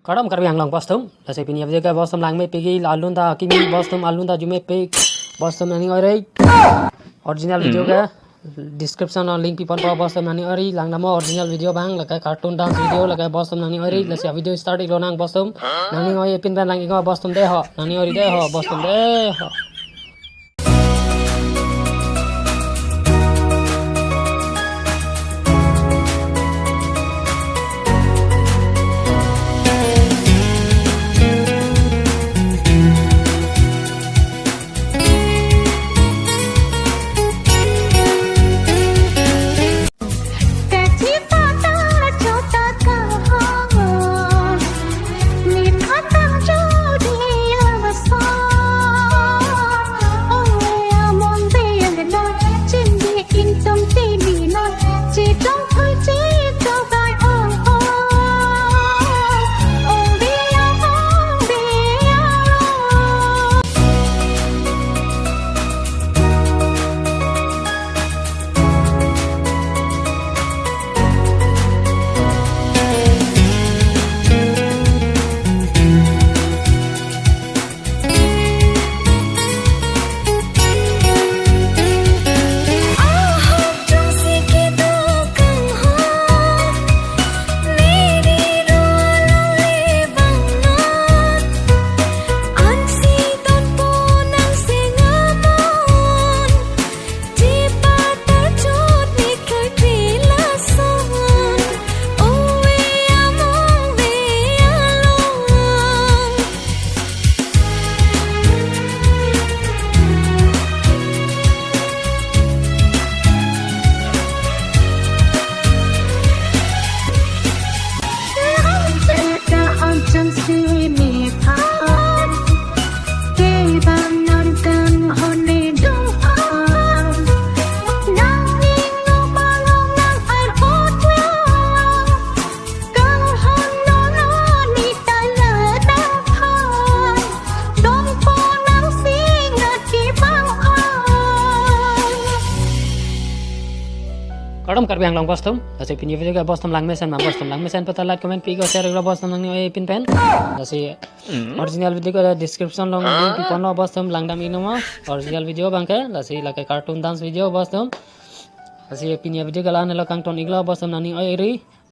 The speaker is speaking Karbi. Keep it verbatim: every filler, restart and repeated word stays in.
Kardom Karbi Anglong bostum, lasi pini video ke bostum langmepik, alun ta kimi bostum, alun ta arjumepik, bostum nangning oi ri. Original video ke description along link piponpo bostum nangning oi ri, langdamnon original video abang, lake cartoon dance video, lake bostum nangning oi ri, lasi video start ik lonang bostum, nangning oi pin pen lang iknon bostum dei ho, nangning oi ri dei ho, bostum dei ho. Kardom Karbi Anglong bostum, lasi pini video ke bostum langmesen ma bostum, langmesen pu ta like comment pi iknon share iknon bostum nangning oi pin pen. Lasi original video ke description along link piponlo bostum, langdam iknon ma original video abang ke, lasi lake cartoon dance video bostum. Lasi pini video ke la-an lo, kangton iklo bostum nangning oi ri.